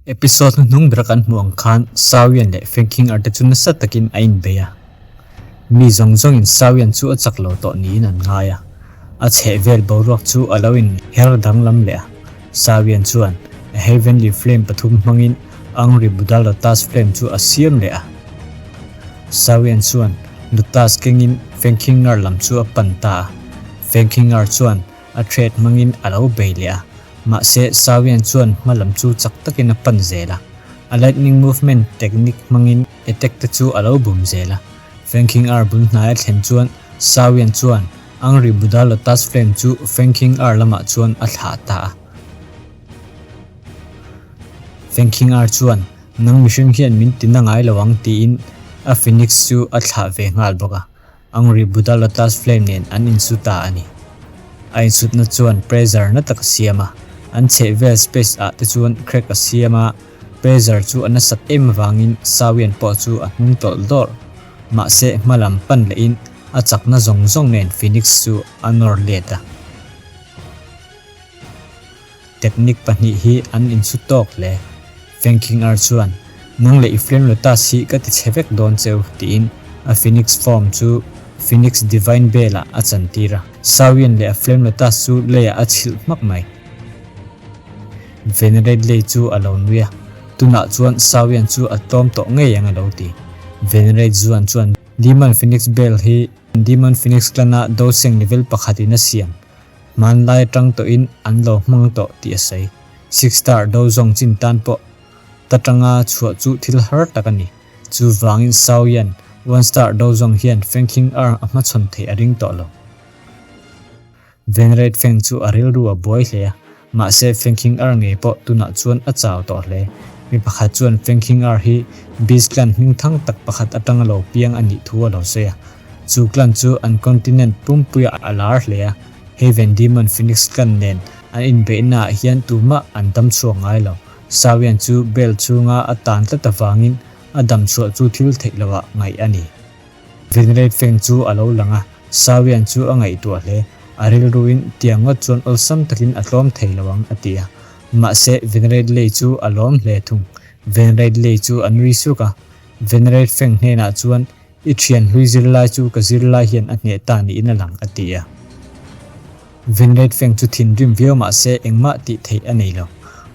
Episode hnuhnung bera kan hmuh ang khan Sawian leh Fengkhinger te chu nasa takin a inbei a. Mi zawng zawngin Sawian chu a chak lo tawh niin an ngai a. A chhehvel boruak chu a lo in her danglam leh a. Sawian chuan a Heavenly Flame pathum hmangin Angry Buddha Lotus Flame chu a siam leh a. Sawian chuan Lotus kengin Fengkhinger lam chu a pan ta a. Fengkhinger chuan A thread hmangin a lo bei leh a, mahse Sawian chuan hma lam chu chak takin a pan zel a. A lightning movement technique hmangin attack te chu a lo bum zel a. Fengking Ar bul hnai a thlen chuan Sawian chuan Angry Buddha Lotus Flame chu Fengking Ar lamah chuan a thlah ta a. Fengking Ar chuan, Nang mihring hian min ti na ngai lo ang tiin a phoenix chu a thlah ve nghal bawk a. Angry Buddha Lotus Flame nen an insu ta a ni. A insutna chuan pressure na tak a siam a, an chhehvel space ah te chuan crack a siam a, pressure chu a nasat em avangin Sawian pawh chu a hnung tawlh dawrh. Mahse hma lam pan lehin a chakna zawng zawng nen Phoenix chu a nawr let a. Technique pahnih hi an insu tawk hle. Fengkhinger chuan, Nang leh i Flame Lotus hi ka ti chhe vek dawn cheu, tiin a Phoenix form chu Phoenix Divine Bell-ah a chantir a. Sawian leh a Flame Lotus chu leiah a chhilh hmak mai. Venerate lei chu a lo nui a, tunah chuan Sawian chu a tlawm tawh ngei ang a lo ti. Venerate Zuan chuan Demon Phoenix Bell hi Demon Phoenix Clan-a Doseng level pakhatin a siam. Hmanlai atang tawhin an lo hmang tawh tih a sawi. Six star do zawng chin tan pawh ta tanga chhuah chu thil har tak a ni. Chuvangin Sao hian one star do zawng hian Fengking Arm a hmachhawn theih a ring tawh lo. Venerate Feng chu a rilru a buai hle a, mahse Fengking Ar ngei pawh tunah chuan a chau tawh hle. Mi pakhat chuan Fengking Ar hi Beast Clan hmingthang tak pakhat atanga lo piang a nih thu a lo sawi a. Chu clan chu an continent pumpuiah a lar hle a, Heaven Demon Phoenix clan nen an inbeihna ah hian tumah an dam chhuak ngai lo. Sawian chu bell chhunga a tan tlat avangin a dam chhuah chu thil theih loah ngaih a ni. Venerate Feng chu a lo lang a, Sawian chu a ngaihtuah hle. A rilruin tiang ngawt chuan awlsam takin a tlawm thei lo ang a ti a. Mahse Venerate Lei chu a lawm hle thung. Venerate Lei chu a nui suk a, Venerate Feng hnenah chuan I thian hlui zirlai chu ka zirlai hian a hneh ta niin a lang, a ti a. Venrate Feng chu thinrim viau mah se engmah tih theih a nei lo.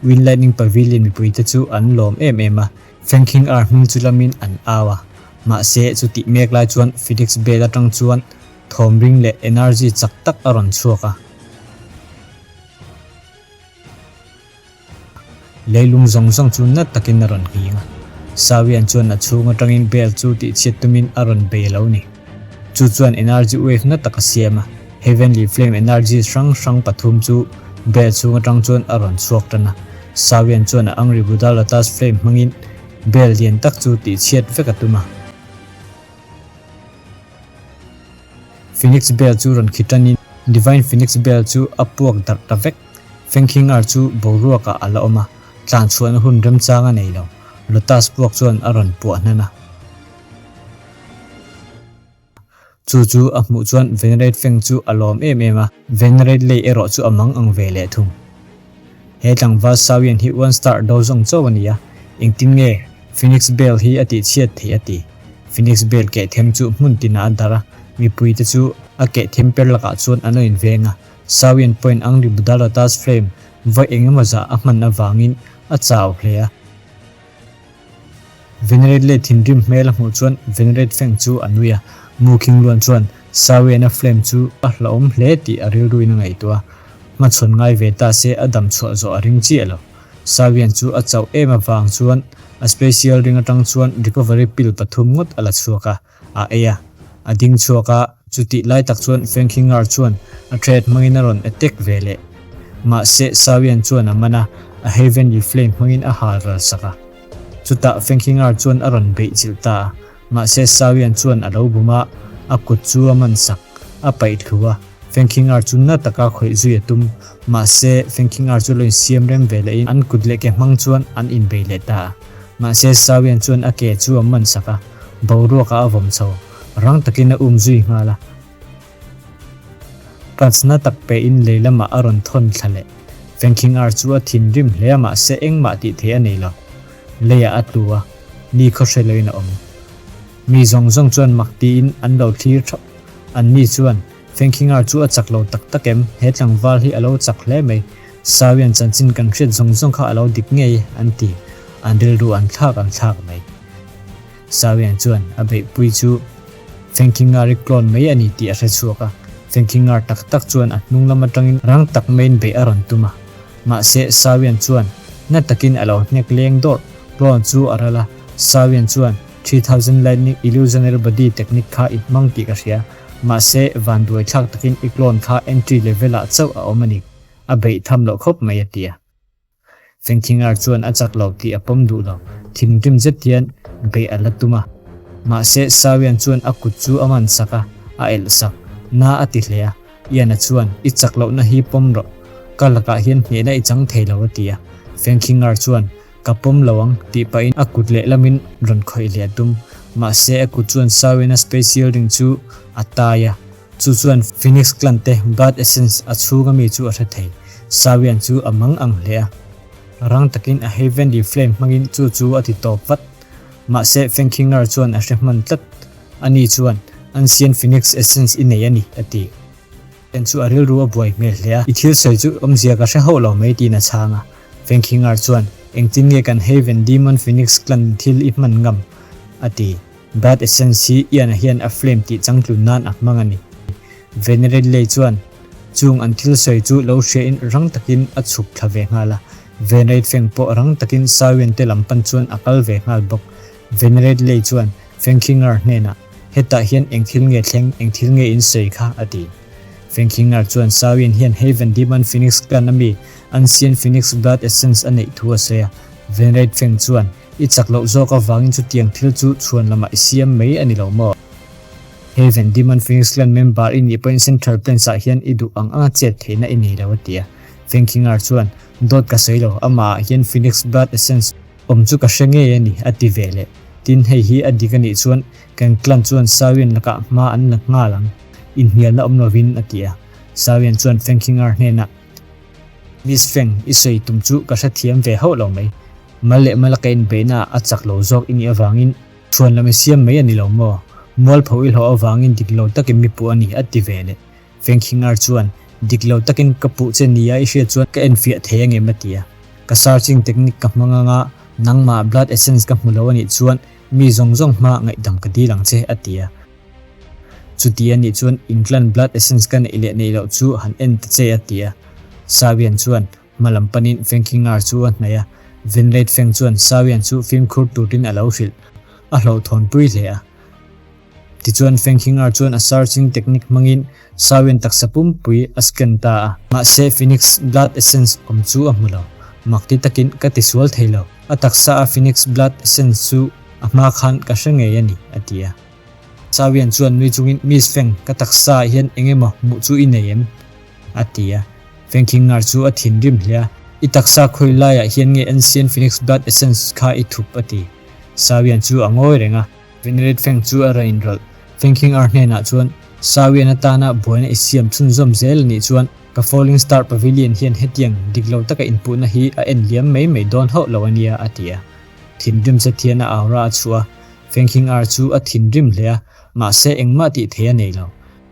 Wind Lightning Pavilion mipuite chu an lawm em em a, Feng King Ar hming chu lamin an au a. Mahse, chutih mek lai chuan Phoenix Bell atang chuan thawm ring leh energy chak tak a rawn chhuak a. Leilung zawng zawng chu nat takin a rawn nghing a. Sawian chuan a chhung atangin bel chu tihchhiat tumin a rawn bei lo ni. Chu chuan energy wave na tak a siam a, Heavenly Flame energy hrang hrang pathum chu bel chhung atang chuan a rawn chhuak tan a. Sawian chuan a Angry Buddha Lotus Flame hmangin bel lian tak chu tihchhiat vek a tum a. Phoenix Bell chu rawn khi tanin Divine Phoenix Bell chu a puak darh ta vek. Fengkhingar chu boruakah a la awm a, tlan chhuahna hun remchang a nei lo. Lotus puak chuan a rawn puah hnan a. Chu chu a hmuh chuan Venerate Feng chu a lawm em em a, Venerate Lei erawh chu a mang ang ve leh thung. He tlangval Sawian hi one star do zawng chauh a ni a, engtin nge Phoenix Bell hi a tihchhiat theih a ti. Phoenix Bell keh them chu hmun tinah a darh a, mipuite chu a keh them per lakah chuan an lo inveng a. Sawian point Angry Buddha Lotus Flame vawi eng emaw zah a hman avangin a chau hle a. Venerate leh thinrim hmel a hmuh chuan Venerate Feng chu a nui a, Mu King Luan chuan Sawiana flame chu a hlauhawm hle tih a rilruin a ngaihtuah a, hmachhawn ngai ve ta se a dam chhuah zawh a ring chiah lo. Sawian chu a chauh em avang chuan a special ring atang chuan recovery pill pathum ngawt a la chhuak a, a ei a, a ding chhuak a, chutih lai tak chuan Fengkhingar chuan a thread hmangin a rawn attack ve leh. Mahse Sawian chuan a man a, a Heavenly Flame hmangin a hal ral sak a. Chutah Fengkhingar chuan a rawn beih chilh ta a, mahse Sawian chuan a lo bum a, a kut chu a man sak, a paih thlu a, Fengkhingar chu na taka khawih zui a tum. Mahse Fengkhingar chu lo insiam rem ve lehin an kut leh ke hmang chuan an inbei leh ta a. Mahse Sawian chuan a ke chu a man sak a, boruakah a vawm chho, rang takin a um zui nghal a. Punch na tak pehin lei lamah a rawn thawn thla leh. Fengkhingar chu a thinrim hle a mahse engmah tih theih a nei lo. Leiah a tlu a, ni khaw hre loin a awm. Mi zawng zawng chuan mak tiin an lo thlir thap. An ni chuan, Fengkhingar chu a chak lo tak tak em? He tlangval hi a lo chak hle mai. Sawian chanchin kan hriat zawng zawng kha a lo dik ngei, an ti. An rilru an thlak an thlak mai. Sawian chuan a beihpui chu Fengkhingar-i clone mai a ni tih a hre chhuak a. Fengkhingar tak tak chuan a hnung lam atangin rang tak maiin beih a rawn tum a. Mahse, Sawian chuan na takin a lo hnek leng dawrh. Clone chu a ral a. Sawian chuan, 3000 Lightning Illusionary Body Technique kha i hmang tih ka hria. Mahse, vanduai thlak takin i clone kha entry level-ah chauh a awm a ni. A beih tham loh khawp mai a ti a. Fengkhingar chuan a chak lo tih a pawm duh lo. Thinrim zet hian beih a la tum a. Mahse, Sawian chuan a kut chu a man sak a, a elh sak. Na a ti hle a. Iana chuan, I chak lohna hi pawm rawh. Ka lakah hian hnehna i chang thei lo a ti a. Fengkhingar chuan, Ka pawm lo ang, tih pahin a kut lehlamin rawn khawih leh a tum. Mahse, a kut chuan Sawiana Space Ring chu a tai a. Chu chuan Phoenix Clan te Blood Essence a chhung ami chu a hre thei. Sawian chu a mang ang hle a. Rang takin a Heavenly Flame hmangin chu chu a ti tawp vat. Mahse Fengkhingar chuan a hre hman tlat. Ani chuan, Ancient Phoenix Essence i nei a ni, a ti. Ken chu a rilru a buai hmel hle a. I thil sawi chu awmzia ka hre hauh lo mai tiin a chhang a. Fengkhingar chuan, Engtin nge kan Heaven Demon Phoenix Clan thil i hman ngam? a ti. Blood Essence hi Ian-a hian a flame tih changtlun nan a hmang a ni. Venerate-lei chuan chung an thil sawi chu lo hriain rang takin a chhuk thla ve nghal a. Venerate Feng pawh rang takin Sawian te lam pan chuan a kal ve nghal bawk. Venerate-lei chuan Fengkhingar hnenah, Hetah hian eng thil nge thleng, eng thil nge in sawi kha? a ti. Fengkhingar chuan Sawian hian Haven Demon Phoenix Clan ami Ancient Phoenix Blood Essence a neih thu a sawi a. Venerate Feng chuan, I chak loh zawk avangin chutiang thil chu chhuan lamah i siam mai a ni lo maw? Heaven Demon Phoenix Clan member i nih pawhin Central Plains ah hian i duh ang anga chet theihna i nei lo a ti a. Fengkhingar chuan, Dawt ka sawi lo, amah ah hian Phoenix Blood Essence awm chu ka hre ngei a ni a ti ve leh. Tin, hei hi a dik a nih chuan kan clan chuan Sawian lakah hma an la nghal ang, inhnialna awm lovin a ti a. Sawian chuan Fengkhingar hnenah, Miss Feng, i sawi tum chu ka hrethiam ve hauh lo mai. Mal leh mala ka inbeihna ah a chak lo zawk i nih avangin chhuan lam i siam mai a ni lo maw? Mualpho i hlawh avangin dik lo takin mi puh a ni, a ti ve leh. Fengkhingar chuan, Dik lo takin ka puh che nia i hriat chuan ka enfiah thei angem a ti a. Ka searching technique ka hmang anga nangmah blood essence ka hmu lo a nih chuan mi zawng zawng hma ngaihdam ka dil ang che, a ti a. Chuti a nih chuan England blood essence ka neih leh neih loh chu han en ta che, a ti a. Sawian chuan, Hma lam panin Fengkhingar chu a hnaih a, Venrate Feng chuan Sawian chu fimkhur turin a lo hrilh. A hlauhthawnpui hle a. Tichuan Fengkhingar chuan a searching technique hmangin Sawian taksa pumpui a scan ta a. Mahse Phoenix Blood Essence awm chu a hmu lo. Makti takin ka tisual thei lo. A taksa a Phoenix Blood Essence chu a hma khan ka hre ngei a ni, a ti a. Sawian chuan nui chungin Miss Feng, ka taksa ah hian eng emaw hmuh chu i nei em? A ti a. Fengkhingar chu a thinrim hle a, I taksa khawi laiah hian nge Ancient Phoenix Blood Essence kha i thup? a ti. Sawian chu a ngawi reng a. Venerate Feng chu a rawn inrawlh. Fengkhingar hnenah chuan, Sawian atana buaina i siam chhunzawm zel a nih chuan ka Falling Star Pavilion hian hetiang dik lo taka inpuhna hi a en liam mai mai dawn hauh lo a nia, a ti a. Thinrim zet hian a aura a chhuah a. Fengkhingar chu a thinrim hle a, mahse engmah tih thei a nei lo.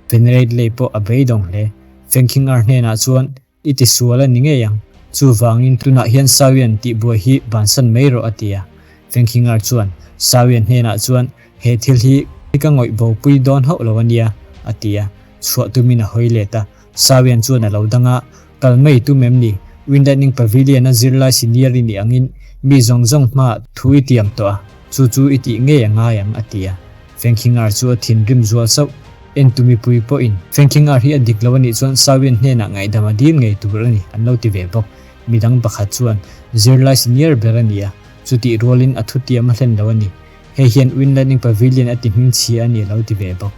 Venerate lei pawh a beidawng hle. Fengkhingar hnenah chuan, I tisual a ni ngei ang. Chuvangin tunah hian Sawian tih buai hi bansan mai rawh a ti a. Fengkhingar chuan, Sawian hnenah chuan, He thil hi ka ngawih bopui dawn hauh lo a nia, a ti a. Chhuah tumin a hawi let a. Sawian chuan a lo dang a, Kal mai tum em ni? Windlightning Pavilion-a zirlai senior i nih angin mi zawng zawng hmaah thu i tiam tawh a, chu chu i tih ngei a ngai ang, a ti a. Fengkhingar chu a thinrim zual sauh. Entu mipui pawhin Fengkhingar hi a dik lo a nih chuan Sawian hnenah ngaihdam a dil ngei tur a ni, an lo ti ve bawk. Midang pakhat chuan, Zirlai senior ber a ni a, chutih rualin a thutiam a hlen lo a ni. Hei hian Windlightning Pavilion a ti hmingchhia a ni a lo ti ve bawk.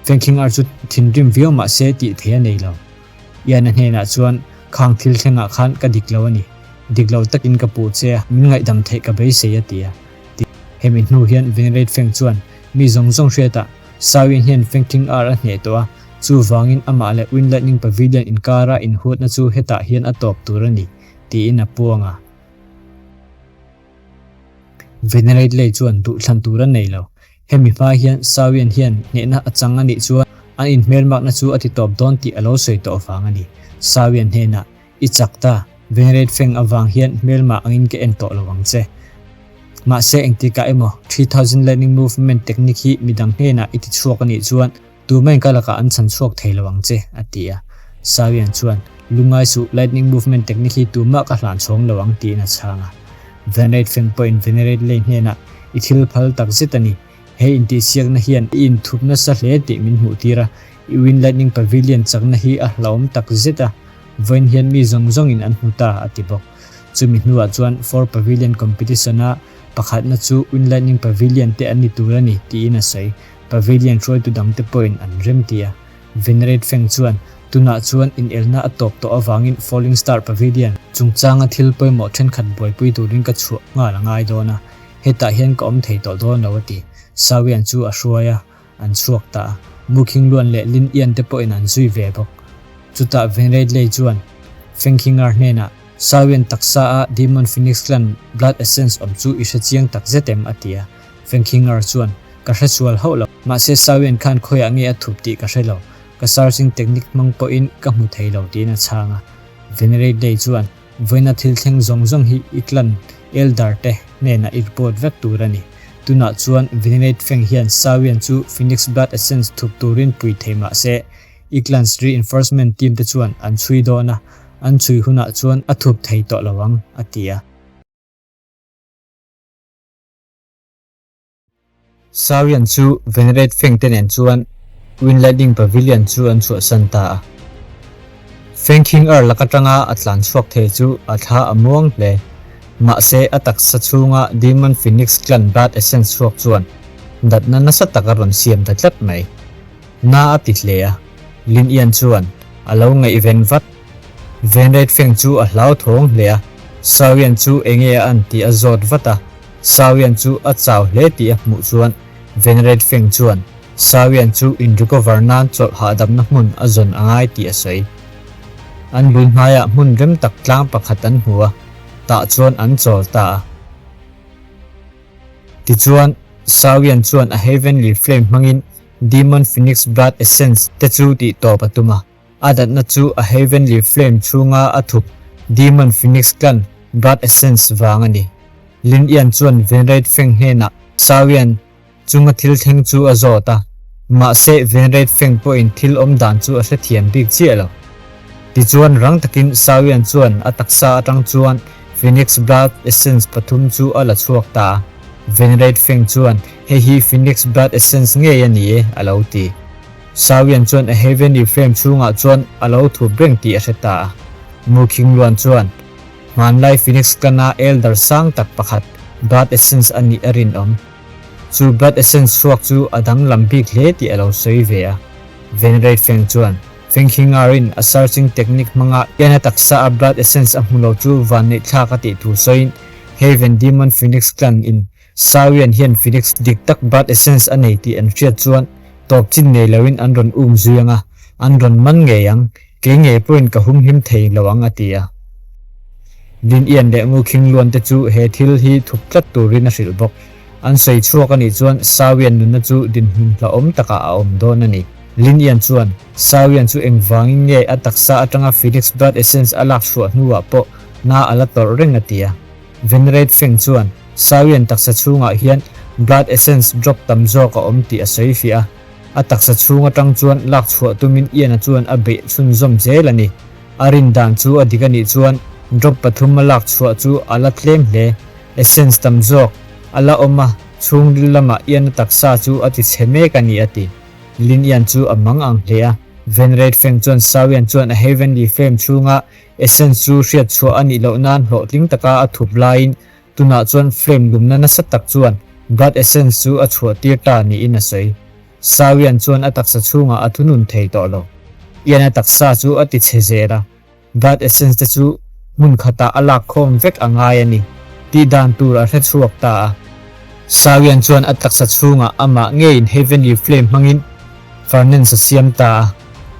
Fengkhingar chu thinrim viau mah se tih thei a nei lo. Ian a hnenah chuan, Khang thil thlengah khan ka dik lo a ni. Dik lo takin ka puh che a, min ngaihdam theih ka beisei a ti a. Ti. Hemi hnu hian Venerate Feng chuan mi zawng zawng hriatah Sawian hian Fengkhingar a hneh tawh a, Chuvangin amah leh Wind Lightning Pavilion inkara inhuatna chu hetah hian a tawp tur a ni, tiin a puang a. Venerate lei chuan duhthlan tur a nei lo. Hemi hma hian Sawian hian hnehna a chang a nih chuan an inhmelmakna chu a ti tawp dawn tih a lo sawi tawh vang a ni. Sawian hnenah, I chak ta, Venerate feng avang hian hmelmah angin ka en tawh lo ang che. Mahse engtikah emaw 3000 Lightning Movement technique hi midang hnenah i ti chhuak a nih chuan Tumain ka lakah an chhan chhuak thei lo ang che, a ti a. Sawian chuan, Lungngai suh, Lightning Movement technique hi tumah ka hlan chhawng lo ang, tiin a chhang a. Venerate Feng pawhin Venerate Lei hnenah, I thil phal tak zet a ni. He intihsiakna hian i inthup nasa hle tih min hmuh tir a. I Wind Lightning Pavilion chakna hi a hlauhawm tak zet a, vawiin hian mi zawng zawngin an hmu ta, a ti bawk. Chumi hnuah chuan Four Pavilion Competition-a pakhatna chu Wind Lightning Pavilion te an ni tur a ni, tiin a sawi. Pavilion hruaitu dangte pawhin an rem ti a. Venerate Feng chuan, Tunah chuan inelna a tawp tawh avangin Falling Star Pavilion chungchanga thil pawimawh thenkhat buaipui turin ka chhuah nghal a ngai dawn a, hetah hian ka awm thei tawh dawn lo a ti. Sawian chu a hruai a, an chhuak ta a. Mu Khingluan leh Lin Ian te pawhin an zui ve bawk. Chutah Venerate Lei chuan Feng Khingar hnenah, Sawian taksa a Demon Phoenix Clan Blood Essence awm chu i hre chiang tak zet em? a ti a. Fengkhingar chuan, Ka hre sual hauh lo. Mahse Sawian khan khawiah nge a thup tih ka hre lo. Ka searching technique hmang pawhin ka hmu thei lo tiin a chhang a. Venerate Day chuan, Vawiina thil thleng zawng zawng hi i clan elder te hnenah i report vek tur a ni. Tunah chuan Venerate Feng hian Sawian chu Phoenix Blood Essence thup turin pui thei mahse i clan's reinforcement team te chuan an chhui dawn a, an chhui hunah chuan a thup thei tawh lo ang, a ti a. Sawian chu Venerate Feng te nen chuan Wind Lightning Pavilion chu an chhuahsan ta a. Feng King Er lak atanga a tlan chhuak thei chu a thla a muang hle. Mahse a taksa chhunga Demon Phoenix Clan Blood Essence chhuak chuan natna nasa tak a rawn siam ta tlat mai. Na a ti hle a, Lin Ian chuan a lo ngaihven vat. Venerate Feng chu a hlauthawng hle a, Sawian chu enge a an tih a zawt vat a. Sawian chu a chau hle tih a hmuh chuan Venerate Feng chuan Sawian chu in recover nan chawlh hahdamna hmun a zawn a ngai tih a sawi. An bul hnaiah hmun rem tak tlang pakhat an hmu a, tah chuan an chawl ta a. Tichuan, Sawian chuan a Heavenly Flame hmangin Demon Phoenix Blood Essence te chu tih tawp a tum a. A datna chu a Heavenly Flame chhunga a thup Demon Phoenix Clan Blood Essence vang a ni. Lin Ian chuan Venerate Feng hnenah Sawian chunga thil thleng chu a zawt a, mahse Venerate Feng pawhin thil awm dan chu a hrethiam bik chiah lo. Tichuan rang takin Sawian chuan a taksa atang chuan Phoenix Blood Essence pathum chu a la chhuak ta a. Venerate Feng chuan, Hei hi Phoenix Blood Essence ngei a ni e, a lo ti. Sawian chuan a Heavenly Frame chhungah chuan a lo thup reng tih a hre ta a. Mu Khingluan chuan, Hmanlai Phoenix Clan-a elder sang tak pakhat Blood Essence a nih a rinawm. Chu Blood Essence chhuak chu a danglam bik hle tih a lo sawi ve a. Venerate Feng chuan, Feng Khingarin a searching technique hmanga Ian-a taksa a Blood Essence a hmu lo chu vanneihthlak a tih thu sawiin, Heaven Demon Phoenix Clan in Sawian hian Phoenix dik tak Blood Essence a nei tih an hriat chuan tawp chin nei loin an rawn um zui ang a, an rawn man ngei ang, kei ngei pawhin ka humhim thei lo ang a ti a. Lin Ian leh Ngu Khing Luan te chu he thil hi thup tlat turin a hrilh bawk. An sawi chhuak a nih chuan Sawian nunna chu dinhmun hlauhawm takah a awm dawn a ni. Lin Ian chuan Sawian chu engvangin nge a taksa atanga Phoenix Blood Essence a lak chhuah hnuah pawh na a la tawrh reng a ti a. Venerate Feng chuan Sawian taksa chhungah hian blood essence drop tam zawk a awm tih a sawi fiah a, a taksa chhung atang chuan lak chhuah tumin Ian-a chuan a beih chhunzawm zel a ni. A rin dan chu a dik a nih chuan drop pathum a lak chhuah chu a la tlem hle. Essence tam zawk a la awm a, chhungril lamah Ian-a taksa chu a ti chhe mek a ni a ti. Lin Ian chu a mang ang hle a. Venerate Feng chuan Sawian chuan a Heavenly Flame chhunga Essence chu hriat chhuah a nih loh nan hlawhtling taka a thup laiin tunah chuan flame lumna nasa tak chuan blood essence chu a chhuah tir ta niin a sawi. Sawian chuan a taksa chhungah a thunun thei tawh lo. Ian a taksa chu a ti chhe zel a, blood essence te chu hmun khatah a lak khawm vek a ngai a ni tih dan tur a hre chhuak ta a. Sawian chuan a taksa chhungah amah ngeiin heavenly flame hmangin furnace a siam ta a.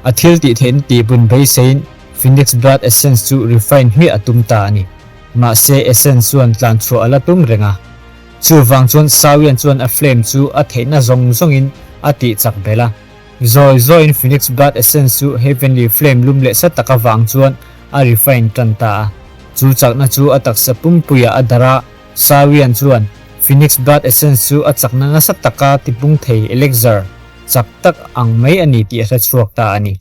A thil tih theihna tihpun beiseiin Phoenix Blood Essence chu refine hmiah a tum ta a ni. Mahse Essence chuan tlan chhuah a la tum reng a. Chuvang chuan Sawian chuan a flame chu a theihna zawng zawngin a tih chak belh a. Zawi zawiin Phoenix Blood Essence chu Heavenly Flame lum leh sa tak avang chuan a refine tan ta a. Chu chakna chu a taksa pumpuiah a darh a, Sawian chuan Phoenix Blood Essence chu a chakna nasa taka tipung thei elixir chak tak ang mai a ni tih a hre chhuak ta a ni.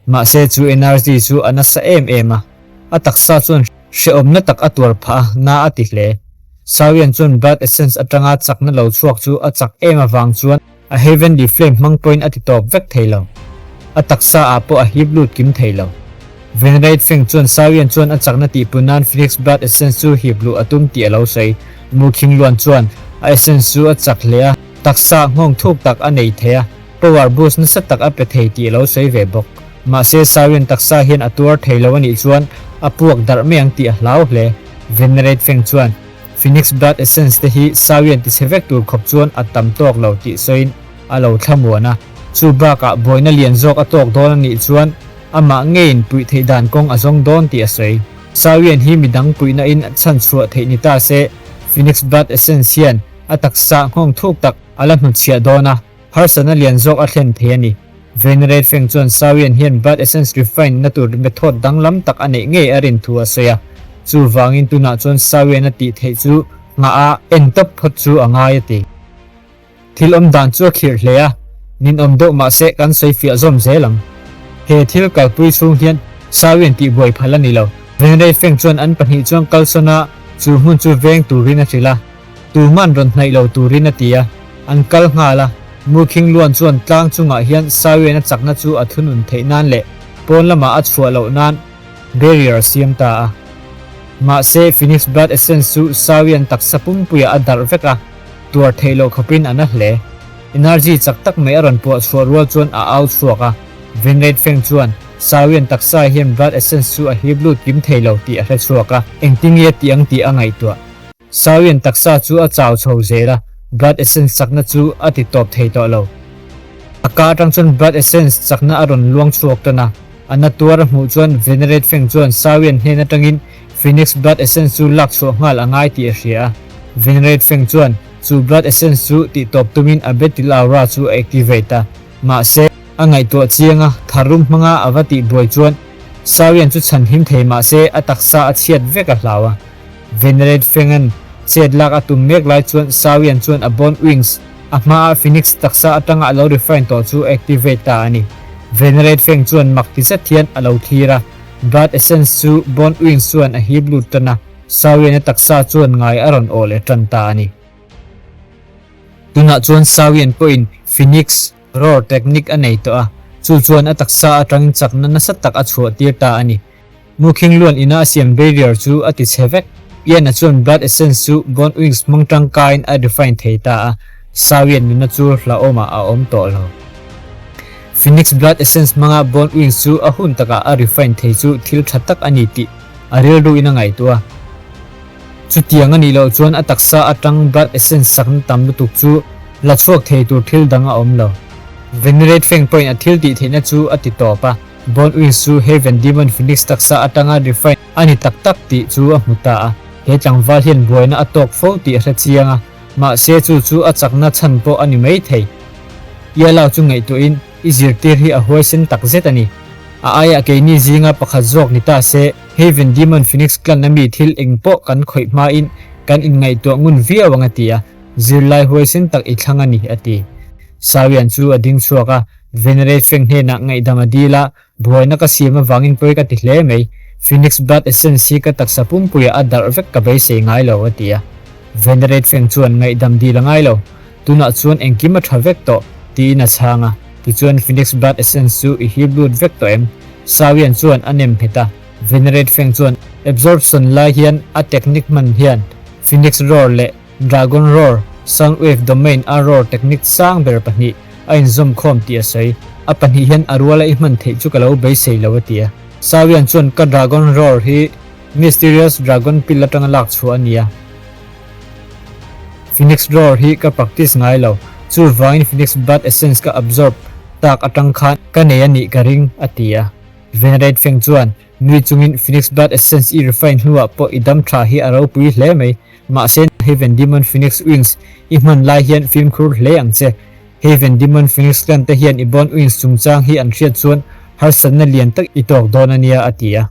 Mahse chu energy chu a nasa em em a, a taksa chuan hrehawmna tak a tuar phah a, na a ti hle. Sawian chuan Blood Essence atanga chakna lo chhuak chu a chak em avang chuan a Heavenly Flame hmang pawhin a ti tawp vek thei lo. A taksa ah pawh a hip lut kim thei lo. Venerate Feng chuan Sawian chuan a chakna tihpun nan Phoenix Blood Essence chu hip luh a tum tih a lo sawi. Mu Khing Luan chuan a essence chu a chak hle a, taksa nghawng thuk tak a nei thei a, power boost nasa tak a pe thei tih a lo sawi ve bawk. Mahse Sawian taksa hian a tuar thei lo a nih chuan a puak darh mai ang tih a hlau hle. Venerate Feng chuan Phoenix Blood Essence te hi Sawian tichhe vek tur khawp chuan a tam tawk lo tih sawiin a lo thlamuan a. Chu bakah buaina lian zawk a tawk dawn a nih chuan amah ngeiin puih theih dan kawng a zawng dawn tih a sawi. Sawian hi midang puihna in chhan chhuah theih ni ta se, Phoenix Blood Essence hian a taksa nghawng thuk tak a la hnutchhiah dawn a, harsatna lian zawk a thlen thei a ni. Venerate Feng chuan Sawian hian Blood Essence refine na tur method danglam tak a neih ngei a rin thu a sawi a, chuvangin tunah chuan Sawian a tih theih chu nghah a en tawp phawt chu a ngai a ti. Thil awm dan chu a khirh hle a, ninawm deuh mah se kan sawi fiah zawm zel ang. He thil kalpui chhung hian Sawian tihbuai phal a ni lo. Venrei Feng chuan an pahnih chuan kalsawn a, chu hmun chu veng turin a hrilh a. Tuman rawn hnaih lo turin a ti a, an kal nghal a. Mu Khing Luan chuan tlang chungah hian Sawian a chakna chu a thunun theih nan leh pawn lamah a chhuah loh nan barrier a siam ta a. Mahse, Phoenix Blood Essence chu Sawian taksa pumpuiah a darh vek a. Tuar theih loh khawpin a na hle. Energy chak tak mai a rawn puah chhuah rual chuan a au chhuak a. Venrate Feng chuan Sawian taksa hian blood essence chu a hip lut kim thei lo tih a hre chhuak a. Engtinge tih ang tih a ngaihtuah. Sawian taksa chu a chau chho zel a, blood essence chakna chu a ti tawp thei tawh lo. A ka atang chuan blood essence chakna a rawn luang chhuak tan a. A na tuar a hmuh chuan Venerate Feng chuan Sawian hnen atangin Phoenix Blood Essence chu lak chhuah nghal a ngai tih a hria a. Venerate Feng chuan chu Blood Essence chu tihtawp tumin a Battle Aura chu a activate a. Mahse, a ngaihtuah chiang a, tharum hmanga a va tihbuai chuan Sawian chu chhanhim thei mahse a taksa a chhiat vek a hlau a. Venerate Feng-a'n chet lak a tum mek lai chuan Sawian chuan a Bone Wings a hmaa Phoenix taksa atanga a lo refine tawh chu a activate ta a ni. Venerate Feng chuan mak ti zet hian a lo thlir a. Blood Essence chu Bone Wings chuan a hip lut tan a, Sawian-a taksa chuan ngai a rawn awh leh tan ta a ni. Tunah chuan Sawian pawhin Phoenix Roar technique a nei tawh a, chu chuan a taksa atangin chakna nasa tak a chhuah tir ta a ni. Mukhing luan ina a siam barrier chu a ti chhe vek. Ian-a chuan Blood Essence chu Bone Wings hmang tangkaiin a refine thei ta a, Sawian nuna chu hlauhawmah a awm tawh lo. Phoenix Blood Essence hmanga Bone Wings chu a hun takah a refine thei chu thil tha tak a ni tih a rilruin a ngaihtuah a. Chutiang a nih loh chuan a taksa atang Blood Essence sakna tam lutuk chu la chhuak thei tur thil dang a awm lo. Venerate Feng pawhin a thil tih theihna chu a ti tawp a, Bone Wings chu Heaven Demon Phoenix taksa atanga refine a ni tak tak tih chu a hmu ta a. He tlangval hian buaina a tawk fo tih a hre chiang a. Mahse chu chu a chakna chhan pawh a ni mai thei. Ialao chu ngaihtuahin i zirtir hi a huaisen tak zet a ni. A aiah keini zinga pakhat zawk ni ta se, Heaven Demon Phoenix Clan a mi thil eng pawh kan khawih hmain kan inngaihtuah ngun viau ang a ti a, zirlai huaisen tak i thlang a ni a ti. Sawian chu a ding chhuak a, Venerate Feng hnenah ngaihdam a dil a, Buaina ka siam avangin pawi ka ti hle mai. Phoenix Blood Essence hi ka taksa pumpuiah a darh vek ka beisei ngai lo, a ti a. Venerate Feng chuan ngaihdam dil a ngai lo. Tunah chuan engkim a tha vek tawh, tiin a chhang a. Tichuan Phoenix Blood Essence chu i hip lut vek tawh em? Sawian chuan a nem nghet a. Venerate Feng chuan Absorption lai hian a technique hman hian Phoenix Roar leh Dragon Roar, Sound Wave Domain a roar technique sang ber pahnih a inzawmkhawm tih a sawi. A pahnih hian a ruala i hman theih chu ka lo beisei lo a ti a. Sawian chuan ka Dragon Roar hi Mysterious Dragon Pill atanga lak chhuah a ni a. Phoenix Roar hi ka practice ngai lo, chuvangin Phoenix Blood Essence ka absorb. tak atang khan ka nei a nih ka ring, a ti a. Venerate Feng chuan, Nui chungin Phoenix Blood Essence i refine hnuah pawh i dam tha hi a ropui hle mai. Mahse, Heaven Demon Phoenix Wings i hman lai hian fimkhur hle ang che. Heaven Demon Phoenix Clan te hian i Bone Wings chungchang hi an hriat chuan harsatna lian tak i tawk dawn a nia, a ti a.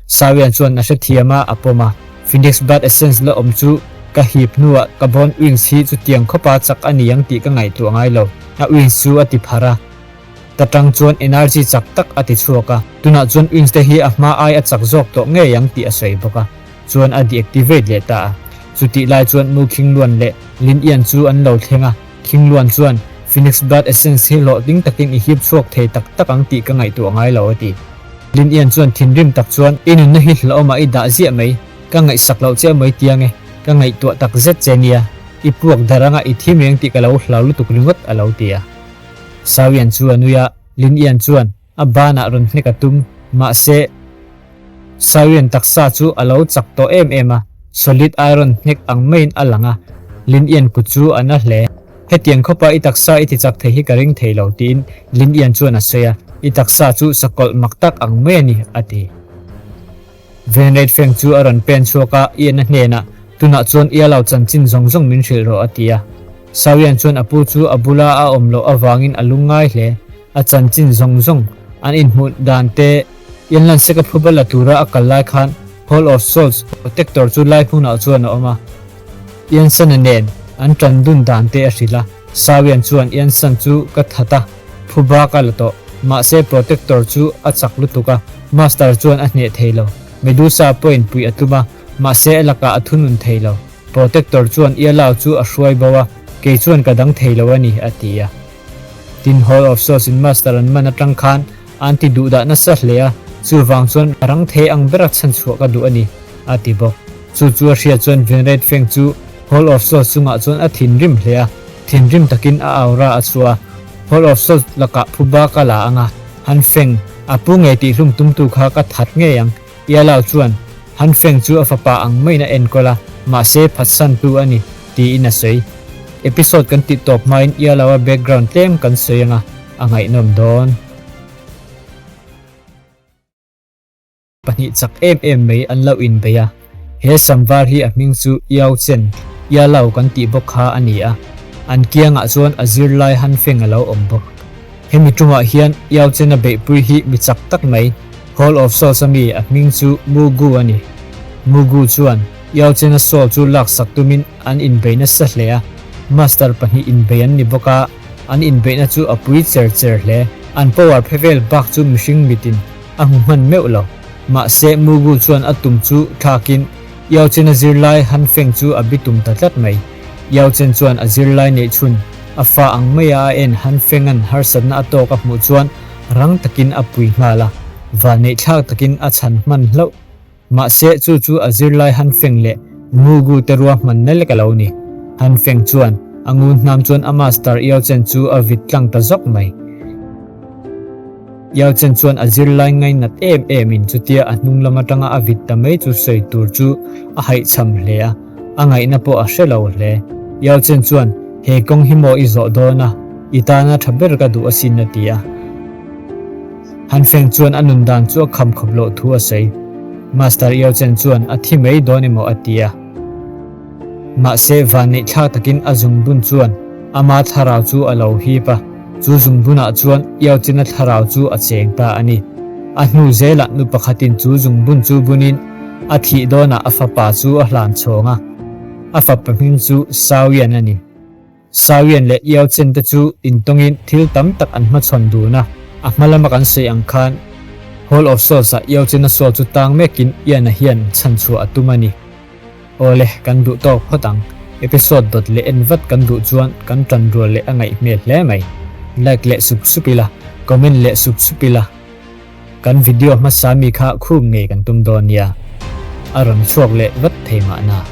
Sawian chuan a hrethiam a, a pawm a. Phoenix Blood Essence la awm chu ka hip hnuah ka Bone Wings hi chutiang khawpa chak a ni ang tih ka ngaihtuah ngai lo. A wings chu a ti pharh a. Ta tang chuan energy chak tak a ti chhuak a, tunah chuan wings te hi a hma ai a chak zawk tawh ngei ang tih a sawi bawk a, chuan a deactivate leh ta a. Chutih lai chuan Mu Khingluan leh Lin Ian chu an lo thleng a, Khingluan chuan, Phoenix Blood Essence hi hlawhtling takin i hip chhuak thei tak tak ang tih ka ngaihtuah ngai lo a ti. Lin Ian chuan thinrim tak chuan, I nunna hi hlauhawmah i dah ziah mai, ka ngaihsak loh che mai tiang e, ka ngaihtuah tak zet che nia, i puak dar anga i thi mai ang tih ka lo hlau lutuk ringawt a lo ti a. Sawian chu a nui a, Lin Ian chuan a banah rawn hnek a tum. Mahse, Sawian taksa chu a lo chak tawh em em a, solid iron hnek ang maiin a lang a, Lin Ian kut chu a na hle. Hetiang khawpa i taksa i tichak thei hi ka ring thei lo, tiin Lin Ian chuan a sawi a, I taksa chu sakawlh mak tak ang mai a ni, a ti. Venrate Feng chu a rawn pen chhuak a, Ian-a hnenah, Tunah chuan ia lo chanchin zawng zawng min hrilh rawh, a ti a. Sawian chuan a pu chu a bula a awm loh avangin a lungngai hle. A chanchin zawng zawng, an inhmuh dan te, Ian Lansek-a phuba la tura a kal lai khan Hall of Souls protector chu lai hmunah chuan a awm a. Ian San-a nen an tan dun dan te a hrilh a. Sawian chuan Ian San chu ka that a. Phu bak a la tawh. Mahse Protector chu a chak lutuk a, Master chuan a hneh thei lo. Medusa pawhin puih a tum a, mahse a lakah a thunun thei lo. Protector chuan Ialao chu a hruai bo a, kei chuan ka dang thei lo a ni, a ti a. Tin, Hall of Souls in Master an man atang khan an ti duh dah nasa hle a, chuvang chuan a rang thei ang bera chhanchhuah ka duh a ni, a ti bawk. Chu chu a hriat chuan Venrate Feng chu Hall of Souls chungah chuan a thinrim hle a, thinrim takin a aura a chhuah a. Hall of Souls lakah phuba ka la ang a, Han Feng, a pu ngei tih hlum tumtu kha ka that ngei ang. Ialao chuan Han Feng chu a fapa ang maiin a enkawl a, mahse phatsantu a ni, tiin a sawi. Episode kan tih tawp hmain Ialao-a background tlem kan sawi ang a, a ngaihnawm dawn. Pahnih chak em em mai an lo inbei a, he sam var hi a hming chu Iao Chen, Ialao kan tih bawk kha a ni a, an kiangah chuan a zirlai Han Feng a lo awm bawk. Hemi tumah hian Iao Chen-a beihpui hi mi chak tak mai, Hall of Souls a mi a hming chu Mu Gu a ni. Mu Gu chuan Iao Chen-a soul chu laksak tumin an inbei nasa hle a, master pahnih inbei an ni bawk a, an inbeihna chu a pui cher cher hle. An power phe vel bak chu mihring mitin a hmu hman meuh lo. Mahse, Mugu chuan a tum chu thlakin Yao Chen-a zirlai Han Feng chu a bitum ta tlat mai. Yao Chen chuan a zirlai neih chhun a fa ang maia a en Han Feng-a'n harsatna a tawk a hmuh chuan rang takin a pui nghal a, vanneih thlak takin a chhan hman hlauh. Mahse, chu chu a zirlai Han Feng leh Mugu te ruahman na lek a lo ni. Han Feng chuan a ngun hnam chuan a master Yao Chen chu a vit tlang ta zawk mai. Yao Chen chuan a zirlai ngainat em em in chutia a hnung lam atanga a vit ta mai chu sawi tur chu a haihchham hle a, a ngaihna pawh a hre lo hle. Yao Chen chuan, He kawng hi maw i zawh dawn a, i tana tha ber ka duh asin a ti a. Han Feng chuan a nun dan chu a kham khawp loh thu a sawi. Master Yao Chen chuan a thi mai dawn emaw a ti a. Mahse, vanneih thlak takin a zungbun chuan ama thlarau chu a lo hip a, chu zungbunah chuan Yao Chen-a thlarau chu a cheng ta a ni. A hnu zelah nu pakhatin chu zungbun chu bunin a thih dawnah a fapa chu a hlan chhawng a, a fapa hming chu Sao Yan a ni. Sawian leh Iau Chen te chu intawngin thil tam tak an hmachhawn dun a, a hma lama kan sawi ang khan Hall of Souls ah Iau Chen-a soul chu tang mekin Ian-a hian chhanchhuah a tum a ni. Awle, kan duh tawk phawt ang. Episode dawt leh en vat kan duh chuan kan tan rual leh a ngaih hmel hle mai. Like leh sup sup ila, comment leh sup sup ila. Kan video hmasa mi kha khum ngei kan tum dawn nia. A rawn chhuak leh vat thei mahna.